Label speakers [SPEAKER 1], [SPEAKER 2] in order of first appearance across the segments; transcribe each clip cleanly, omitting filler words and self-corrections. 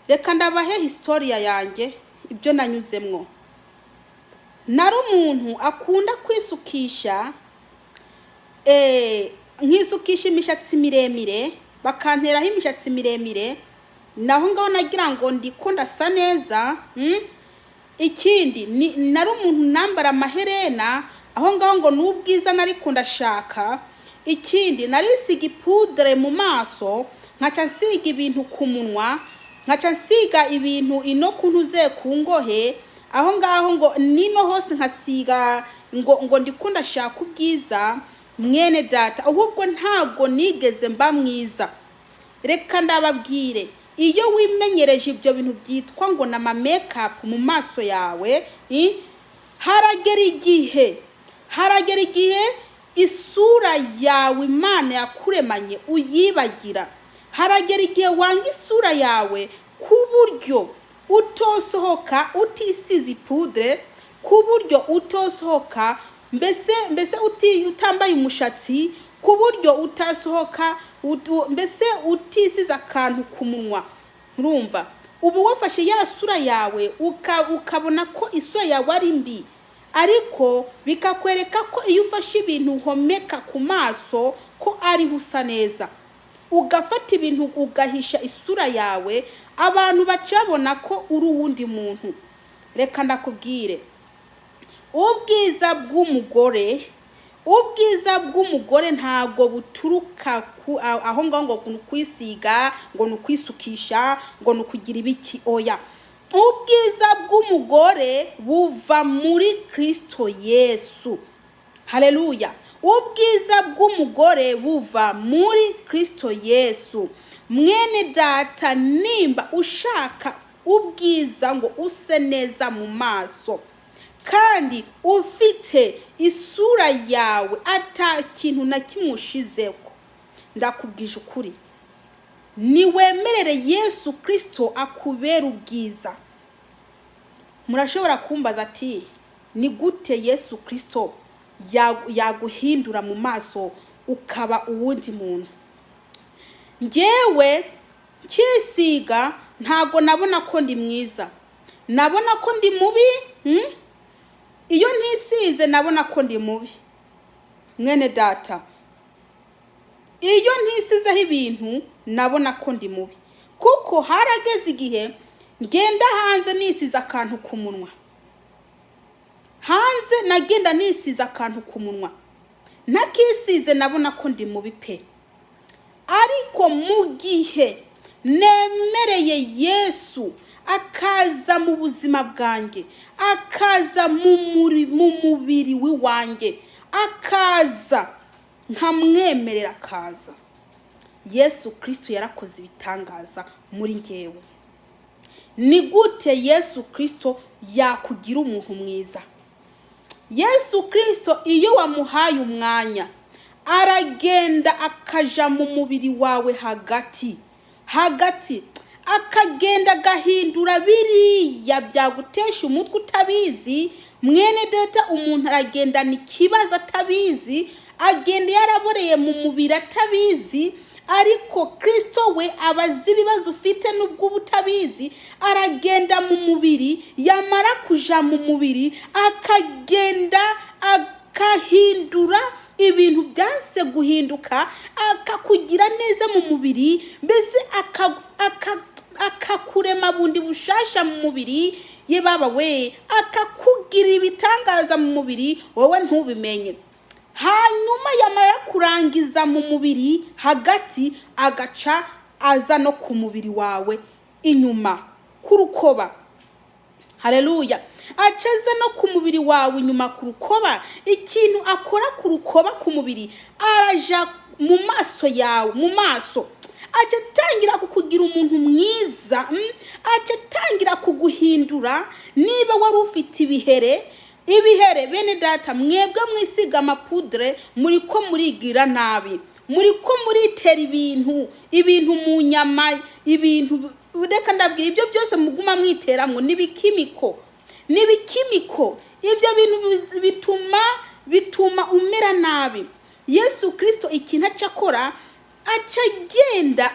[SPEAKER 1] Reka ndabahe historia yanjye, ibyo nanyuzemwo. Nari umuntu akunda kwisukisha, nkisukisha imishatsi miremire, bakanteraho imishatsi miremire. Naho ngaho nagira ngo ndiko ndasa neza. Ikindi nari umuntu nambara amaherena, aho ngaho ngo ni ubwiza nariko ndashaka. Ikindi, narisiga ipudre mu maso, nkaca nsiga ibintu ku munwa, nkaca nsiga ibintu ino kuntuze ku ngohe, aho ngaho ngo nino hose nkasiga, ngo ndiko ndashaka ubwiza. Mwene data, ahubwo ntabwo nigeze mba mwiza. Reka ndababwire, iyo wimenyereje ibyo bintu byitwa ngo ni ama makeup mu maso yawe, haragera igihe isura yawe Imana yakuremanye uyibagira. Haragera igihe wanga isura yawe ku buryo utosohoka utisize ipudre, ku buryo utosohoka mbese utambaye umushatsi, ku buryo utasohoka mbese utisize akantu ku munwa. Urumva ubu wafashe ya sura yawe, ukabona ko isura yawe ari mbi, ariko bikakwereka ko iyo ufashe ibintu uhomeka ku maso ko ariho usa neza, ugafata ibintu ugahisha isura yawe, abantu bacabona ko uri uwundi muntu. Reka ndakubwire, ubwiza bw'umugore ntabwo buturuka ku aho ngaho ngo ni ukwisiga, ngo ni ukwisukisha, ngo ni ukugira ibiki. Oya, ubwiza bw'umugore buva muri Kristo Yesu. Haleluya! Ubwiza bw'umugore buva muri Kristo Yesu. Mwene data, nimba ushaka ubwiza ngo use neza mu maso kandi ufite isura yawe ata kintu na kimwe ushizeho, ndakubwije ukuri, niwemerere Yesu Kirisito akubera ubwiza. Murashobora kumbaza ati: "Ni gute Yesu Kirisito yaguhindura mu maso ukaba uwundi muntu?" Ngewe nkisiga ntabwo nabona ko ndi mwiza, nabona ko ndi mubi. Iyo ntisize nabona ko ndi mubi. Mwene data, iyo ntisizeho ibintu nabona ko ndi mubi, kuko harageze igihe ngenda hanze nisize akantu ku munwa. Hanze nagenda nisize akantu ku munwa, ntakisize nabona ko ndi mubi pe. Ariko mu gihe nemereye Yesu akaza mu buzima bwanjye, akaza mu mubiri w'iwanjye, akaza nkamwemerera akaza, Yesu Kirisito yarakoze ibitangaza muri ngewe. Ni gute Yesu Kirisito yakugira umuntu mwiza? Yesu Kirisito iyo wamuhaye umwanya, aragenda akaja mu mubiri wawe hagati hagati, akagenda agahindura biriya byagutesha umutwe utabizi. Mwene data, umuntu aragendana ikibazo atabizi, agenda yaraboreye mu mubiri atabizi, ariko Kirisito we aba azi ibibazo ufite n'ubwo uba utabizi. Aragenda mu mubiri, yamara kuja mu mubiri akagenda akahindura ibintu byanse guhinduka, akakugira neza mu mubiri, mbese akakurema bundi bushasha mu mubiri. Ye baba we, akakugira ibitangaza mu mubiri, wowe ntubimenye. Hanyuma yamara kurangiza mu mubiri hagati, agaca aza no ku mubiri wawe inyuma ku rukoba. Haleluya! Aca aza no ku mubiri wawe inyuma ku rukoba. Ikintu akora ku rukoba ku mubiri, araja mu maso yawe, mu maso aca atangira kukugira umuntu mwiza, aca atangira kuguhindura. Niba wari ufite ibihere, ibihere, bene data, mwebwe mwisiga amapudre, muri ko murigira nabi, muri ko muritera ibintu mu nyama, ibintu. Reka ndabwira, ibyo byose muguma mwiteramwo n'ibikimiko, n'ibikimiko. Ibyo bintu bituma umera nabi. Yesu Kirisito ikintu aca akora, aca agenda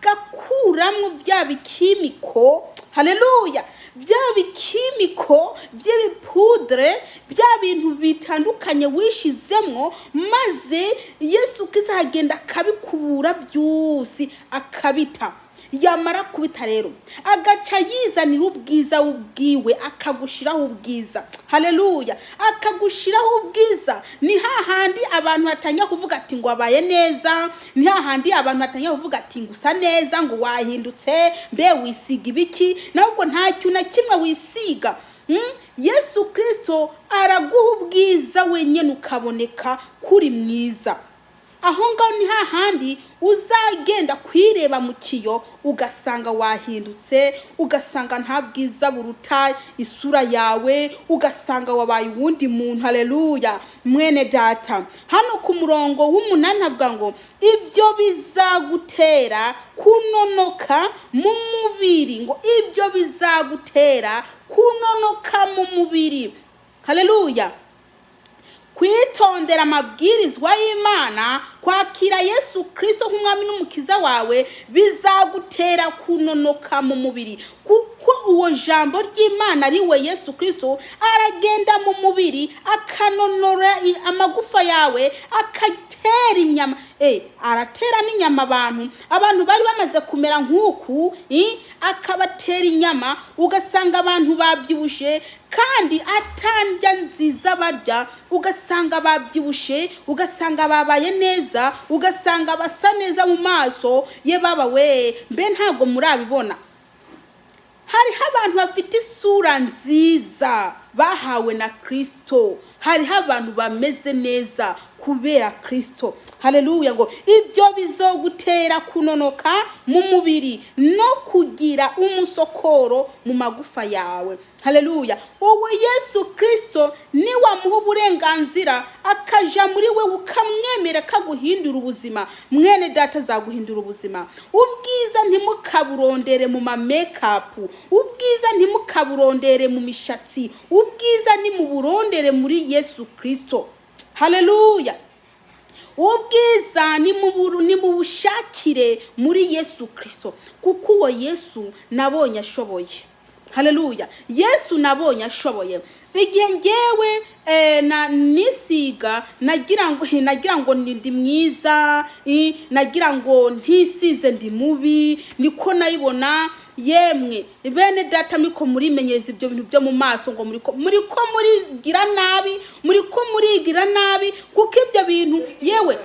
[SPEAKER 1] Agakuramo bya bikimiko, haleluya, bya bikimiko by'ibipudre, bya bintu bitandukanye wishizemwo, maze Yesu Kristo agenda akabikubura byose, akabita. Yamara kubita rero, agaca yizanira ubwiza ubwiwe, akagushiraho ubwiza, haleluya, akagushiraho ubwiza. Ni hahandi abantu batangira kuvuga ati ngo abaye neza, ni hahandi abantu batangira kuvuga ati ngo usa neza, ngo wahindutse, mbe wisiga ibiki? Ntabwo, nta kintu na kimwe wisiga. Yesu Kirisito araguha ubwiza wenyine, ukaboneka kuri mwiza. Aho ngaho ni hahandi uzagenda kwireba mu kiyo, ugasanga wahindutse, ugasanga nta bwiza buruta isura yawe, ugasanga wabaye uwundi muntu. Haleluya, mwene data. Hano ku murongo w'8 avuga ngo ibyo bizagutera kunonoka mu mubiri, ngo ibyo bizagutera kunonoka mu mubiri. Haleluya. Kwitondera amabwirizwa y'Imana, kwakira Yesu Kirisito nk'umwami n'umukiza wawe, bizagutera kunonoka mu mubiri, kuko uwo jambo ry'Imana ari we Yesu Kirisito aragenda mu mubiri, akanonora amagufa yawe, agatera inyama, aratera n'inyama abantu bari bamaze kumera nk'uku, akabatera inyama, ugasanga abantu babyibushe kandi atandya nziza barya, ugasanga babyibushe, ugasanga babaye neza, ugasanga basa neza mu maso ye. Baba we, mbe ntabwo murabibona? Hariho abantu bafite isura nziza bahawe na Kirisito, hariho abantu bameze neza kubera Kirisito. Haleluya. Ngo ibyo bizogutera kunonoka mu mubiri no kugira umusokoro mu magufa yawe. Haleluya. Wowe Yesu Kirisito niwamuha uburenganzira akaja muri we, ukamwemera akaguhindura ubuzima, mwene data, azaguhindura ubuzima. Ubwiza ntimukaburondere mu ma makeup, ubwiza ntimukaburondere mu mishatsi, ubwiza nimuburondere muri Yesu Kirisito. Haleluya. Ubwiza nimubushakire muri Yesu Kirisito, kuko uwo Yesu nabonye ashoboye. Haleluya. Yesu nabonye ashoboye. Igihe ngewe na nisiga, nagira ngo ndi mwiza, nagira ngo ntisize ndi mubi, niko nayibona. Yemwe bene data, muriko murimenyereza ibyo bintu byo mu maso, ngo muriko murigira nabi, muriko murigira nabi, kuko ibyo bintu, yewe,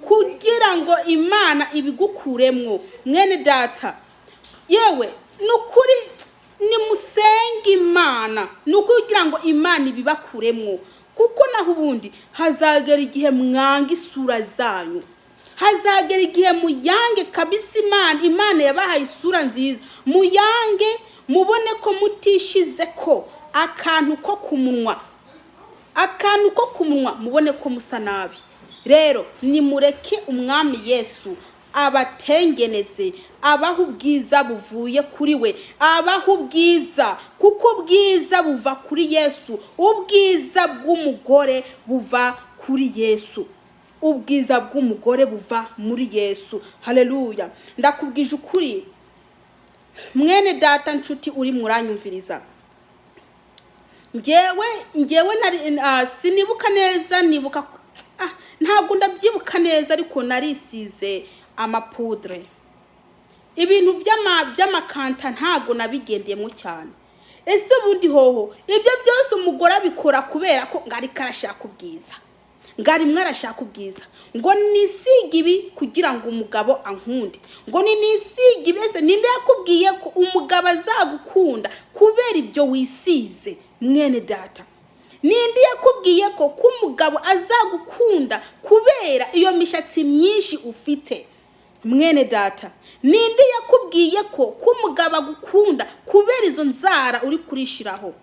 [SPEAKER 1] kugira ngo Imana ibigukuremwo, mwene data, yewe, ni ukuri nimusenge Imana, ni ukugira ngo Imana ibibakuremwo, kuko naho ubundi hazagera igihe mwanga isura zanyu, hazagera igihe muyange kabisa. Imana yabahaye isura nziza, muyange, mubone ko mutishize ko akantu ko ku munwa, akantu ko ku munwa, mubone ko musa nabi. Rero nimureke umwami Yesu abatengeneze, abaha ubwiza buvuye kuri we, abaha ubwiza, kuko ubwiza buva kuri Yesu. Ubwiza bw'umugore buva kuri Yesu, ubwiza bw'umugore buva muri Yesu. Haleluya. Ndakubwije ukuri, mwene data, nshuti uri muranyumviriza, ngewe nari sinibuka neza, nibuka ntabwo ndabyibuka neza, ariko narisize amapudre, ibintu by'amakanta ntabwo nabigendeyemo cyane. Ese ubundi hoho ibyo byose umugore abikora kubera ko ngo ariko arashaka ubwiza, ngo arimwe arashaka ubwiza, ngo nisige ibi kugira ngo umugabo ankunde, ngo ni nisige ibi? Ese ninde yakubwiye ko umugabo azagukunda kubera ibyo wisize? Mwene data, ninde yakubwiye ko umugabo azagukunda kubera iyo mishatsi myinshi ufite? Mwene data, ninde yakubwiye ko umugabo agukunda kubera izo nzara uri kurishiraho?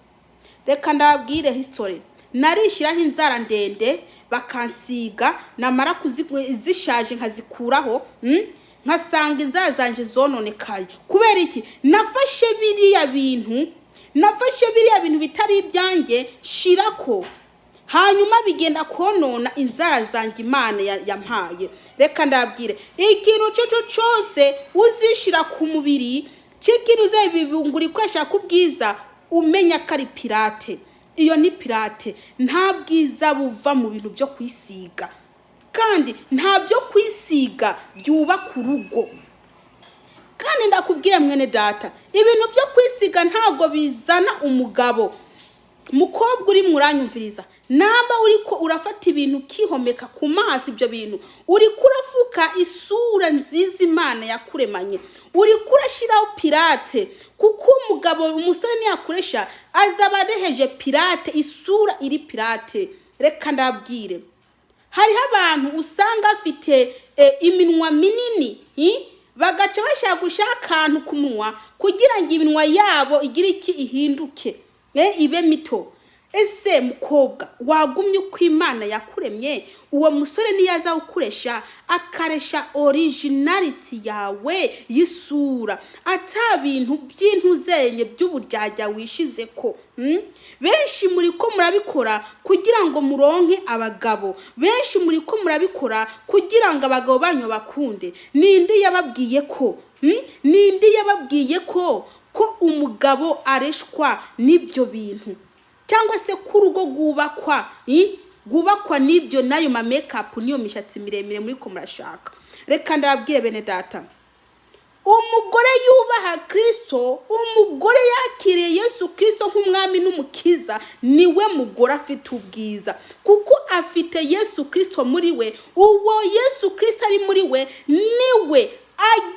[SPEAKER 1] Reka ndababwire history. Narishyiraho inzara ndende, bakansiga, namara zishaje nkazikuraho, nkasanga inzara zanje zononekaye. Kubera iki? Nafashe biriya bintu bitari ibyanjye shirako. Hanyuma bigenda konona inzara zanjye Imana yampaye. Reka ndabwire, ikintu cyo cyose uzishira ku mubiri cy'ikintu uzabibungura ikoresha ku bwiza, umenya ko ari pirate. Iyo ni pirate. Nta bwiza buva mu bintu byo kwisiga, kandi nta byo kwisiga byubaka urugo. Kandi ndakubwira, mwene data, ibintu byo kwisiga ntabwo bizana umugabo. Mukobwa uri muranyumviriza, namba uri ko urafata ibintu ukihomeka ku maso, ibyo bintu uri kurafuka isura nziza Imana yakuremanye, uri kurashyiraho pirate. Kuko umugabo, umusore niyakoresha azaba areheje pirate, isura iri pirate. Reka ndabwire, hariho abantu usanga bafite iminwa minini, bagaca bashaka gushyira akantu ku munwa kugira ngo iminwa yabo igire iki, ihinduke, ibe mito. Ese mukobwa, wagumye uko Imana yakuremye? Uwo musore niyo aza gukoresha, akaresha originality yawe y'isura, ata bintu by'intuzenye by'uburyarya wishize ko? Benshi muri ko murabikora kugira ngo muronke abagabo. Benshi muri ko murabikora kugira ngo abagabo banyu bakunde. Ninde yababwiye ko, Ninde yababwiye ko umugabo areshwa n'ibyo bintu, cyangwa se ko urugo rwubakwa, rwubakwa n'ibyo, n'ayo ma makeup, n'iyo mishatsi miremire muri ko murashaka? Reka ndababwire, bene data, umugore yubaha Kirisito, umugore yakiriye Yesu Kirisito nk'umwami n'umukiza, niwe mugore afite ubwiza, kuko afite Yesu Kirisito muri we. Uwo Yesu Kirisito ari muri we, niwe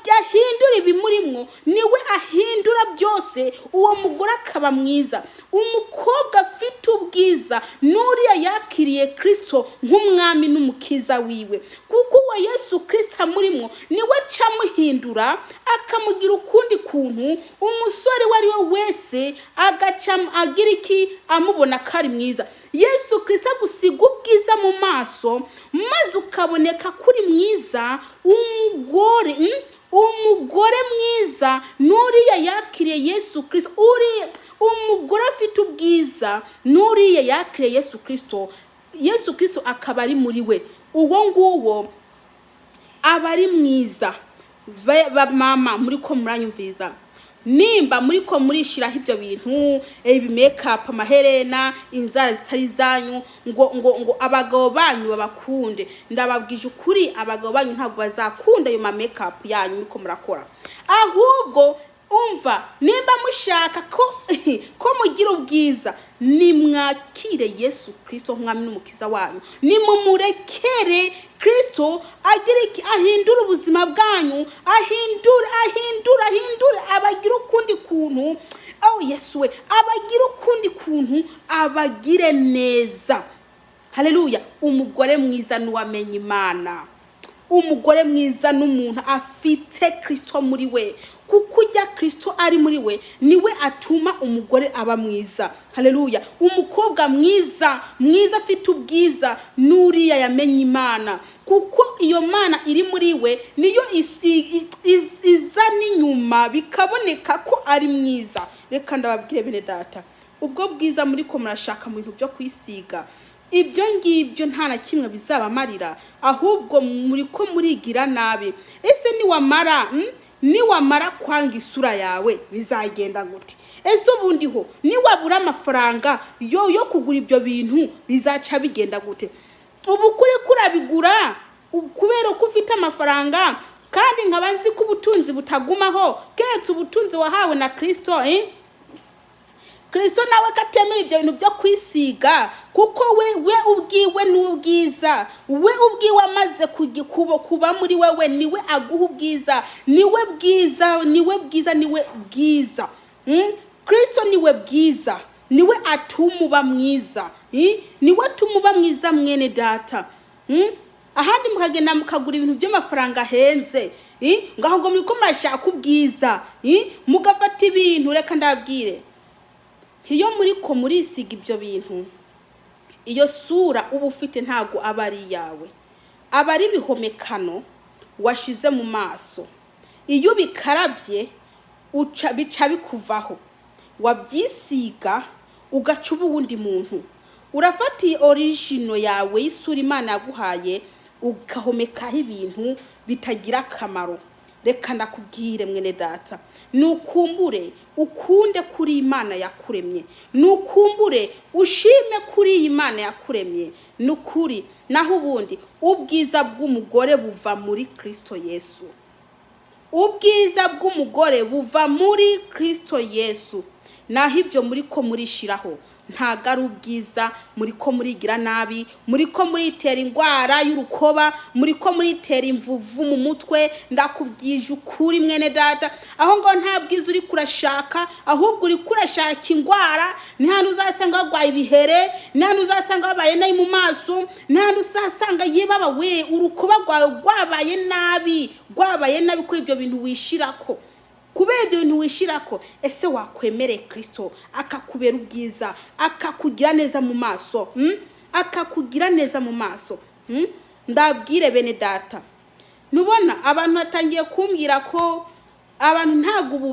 [SPEAKER 1] ahindura ibimurimwo, niwe ahindura byose, uwo mugore akaba mwiza. Umukobwa afite ubwiza n'uriya yakiriye Kirisito nk'umwami n'umukiza wiwe, kuko uwo Yesu Kirisito amurimwo, niwe acamuhindura akamugira ukundi kuntu. Umusore uwo ari we wese agaca agira iki, amubona ko ari mwiza. Yesu Kirisito agusiga ubwiza mu maso, maze ukaboneka ko uri mwiza. Umugore, umugore mwiza n'uriya yakiriye Yesu Kirisito. Uriya umugore afite ubwiza n'uriya yakiriye Yesu Kirisito, Yesu Kirisito akaba ari muri we. Uwo nguwo aba ari mwiza. Ba mama muri ko muranyumviza, nimba muri ko murishiraho ibyo bintu, ibi makeup, amaherena, inzara zitari izanyu, ngo abagabo banyu babakunde, ndababwije ukuri, abagabo banyu ntabwo bazakunda ayo ma makeup yanyu muri ko murakora. Ahubwo umva, nimba mushaka ko mugira ubwiza, nimwakire Yesu Kirisito nk'umwami n'umukiza wanyu. Nimumurekere Kirisito agire iki, ahindure ubuzima bwanyu, ahindure, ahindure, ahindure, abagire ukundi kuntu. Oh Yesu we, abagire ukundi kuntu, abagire neza. Haleluya! Umugore mwiza n'uwamenya Imana. Umugore mwiza n'umuntu afite Kirisito muri we, kuko ujya Kirisito ari muri we, niwe atuma umugore aba mwiza. Haleluya! Umukobwa mwiza, mwiza afite ubwiza n'uriya yamenye Imana, kuko iyo Mana iri muri we niyo izana inyuma bikaboneka ko ari mwiza. Reka ndababwire, bene data, ubwo bwiza muri ko murashaka mu bintu byo kwisiga, ibyo ngibyo nta na kimwe bizabamarira, ahubwo muri ko murigira nabi. Ese niwamara kwanga isura yawe bizagenda gute? Ese ubundi ho niwabura amafaranga yo kugura ibyo bintu bizaca bigenda gute? Ubu kuri kurabigura kubera ko ufite amafaranga, kandi nkaba nzi ko ubutunzi butagumaho keretse ubutunzi wahawe na Kirisito, eh? Kristo nawe katemera ibyo bintu byo kwisiga, kuko we ubwiwe n'ubwiza. We ubwiwe amaze kuba muri wewe, niwe aguha ubwiza, niwe bwiza, niwe bwiza, niwe bwiza. Kristo niwe bwiza, niwe atuma uba mwiza, Niwe atuma uba mwiza, mwene data. Ahandi mukagenda mukagura ibintu by'amafaranga ahenze, ngaho ngo muriko murashaka ubwiza, Mugafata ibintu. Reka ndabwire, iyo muri ko murisiga ibyo bintu, iyo sura uba ufite ntabwo aba ari iyawe, aba ari ibihomekano washize mu maso. Iyo ubikarabye bica bikuvaho, wabyisiga ugaca uba uwundi muntu. Urafata iyi original yawe y'isura Imana yaguhaye, ugahomekaho ibintu bitagira akamaro. Reka ndakubwire, mwene data, nukumbure ukunde kuri Imana yakuremye, nukumbure ushime kuri iyi Imana yakuremye. Ni ukuri, naho ubundi ubwiza bw'umugore buva muri Kristo Yesu. Ubwiza bw'umugore buva muri Kristo Yesu. Naho ibyo muri ko murishiraho ntabwo ari ubwiza. Muri ko murigira nabi, muri ko muritera indwara y'urukoba, muri ko muritera imvuvu mu mutwe. Ndakubwije ukuri, mwene data, aho ngaho nta bwiza uri kurashaka, ahubwo uri kurashaka indwara. Ni hano uzasanga barwaye ibihere, ni hano uzasanga babaye nabi mu maso, ni hano uzasanga yebaba we, urukoba rwawe rwabaye nabi, rwabaye nabi ko ibyo bintu wishirako, kubera ibyo bintu wishira ko. Ese wakwemereye Kirisito akakubera ubwiza, akakugira neza mu maso, Akakugira neza mu maso, Ndabwire bene data, ntubona abantu batangiye kumbwira ko abantu ntabwo ubu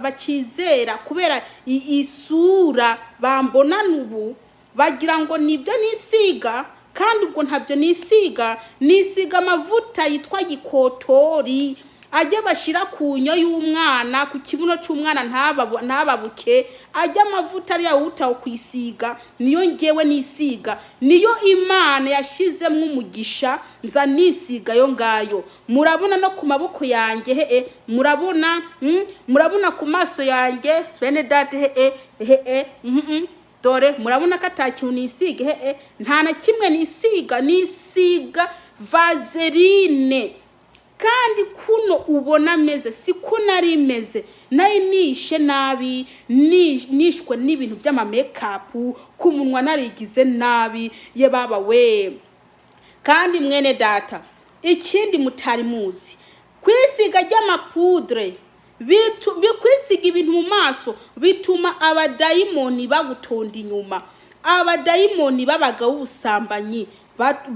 [SPEAKER 1] bakizera kubera isura bambonana ubu, bagira ngo nibyo nisiga, kandi ubwo ntabyo nisiga. Nisiga amavuta yitwa gikotori, ajya bashyira ku nyo y'umwana, ku kibuno cy'umwana ntababuke. Ajya amavuta ariya wutawo kwisiga, niyo ngewe nisiga, niyo Imana yashizemo umugisha, nza nisiga ayo ngayo. Murabona no ku maboko yanjye he, murabona, Murabona ku maso yanjye, bene data, he he, Dore murabona ko atakintu nisiga he, nta na kimwe nisiga. Nisiga Vaseline. Kandi kuno ubona ameze siko nari meze. Nari nishe nabi, nishwe n'ibintu by'ama makeup ku munwa, narigize nabi ye baba we. Kandi mwene data, ikindi mutari muzi, kwisiga ry'ama poudre, kwisiga ibintu mu maso bituma abadayimoni bagutonda inyuma. Abadayimoni b'abagabo b'ubusambanyi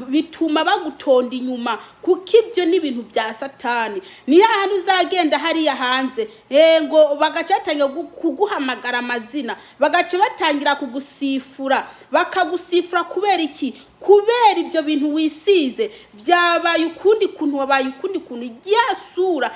[SPEAKER 1] bituma bagutonda inyuma, kuko ibyo ni ibintu bya Satani. Ni hahandi uzagenda hariya hanze, ngo bagaca batangira kuguhamagara amazina, bagaca batangira kugusifura, bakagusifura. Kubera iki? Kubera ibyo bintu wisize. Byabaye ukundi kuntu, wabaye ukundi kuntu, ya sura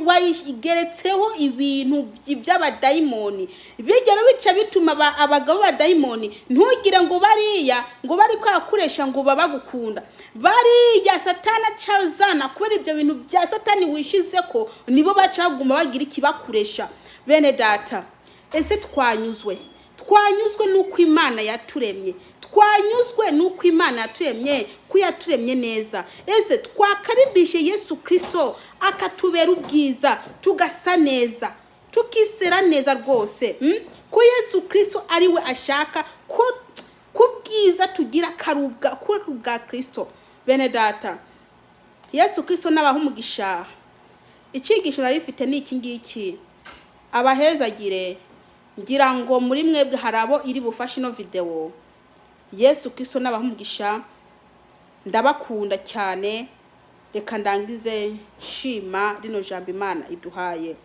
[SPEAKER 1] wayigeretseho ibintu by'abadayimoni. Bijya bica bituma abagabo b'abadayimoni, ntugire ngo bariya ngo bari kwakoresha ngo babagukunda, bariya Satani acazana. Kubera ibyo bintu bya Satani wishize ko, nibo baca baguma bagira ikibakoresha. Bene data, ese twanyuzwe? Twanyuzwe n'uko Imana yaturemye? Twanyuzwe n'uko Imana yaturemye, ko yaturemye neza? Ese twakaribishe Yesu Kirisito akatubera ubwiza, tugasa neza, tukisera neza rwose, Ko Yesu Kirisito ari we ashaka ko ku bwiza tugira karubwa bwa Kirisito. Bene data, Yesu Kirisito n'abaha umugisha. Icyigisho nari rifite ni iki ngiki. Abahezagire. Ngira ngo muri mwebwe hari abo iri bufashe ino video. Yesu Kirisito n'abaha umugisha, ndabakunda cyane. Reka ndangize nshima rino jambo Imana iduhaye.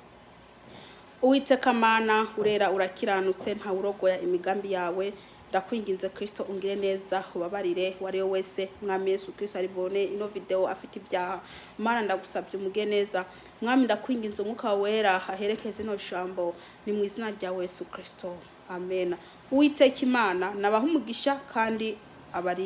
[SPEAKER 1] Uwiteka Mana, urera, urakiranutse, ntawe urogoya imigambi yawe. Ndakwinginze Kirisito, ungire neza, ubabarire uwo ari we wese, Mwami Yesu Kirisito, aribone ino video afite ibyaha. Mana, ndagusabye umuge neza. Mwami, ndakwinginze, Umwuka Wera aherekeze ino jambo. Ni mu izina rya Yesu Kirisito, amen. Uwiteka Imana nabaha umugisha kandi abari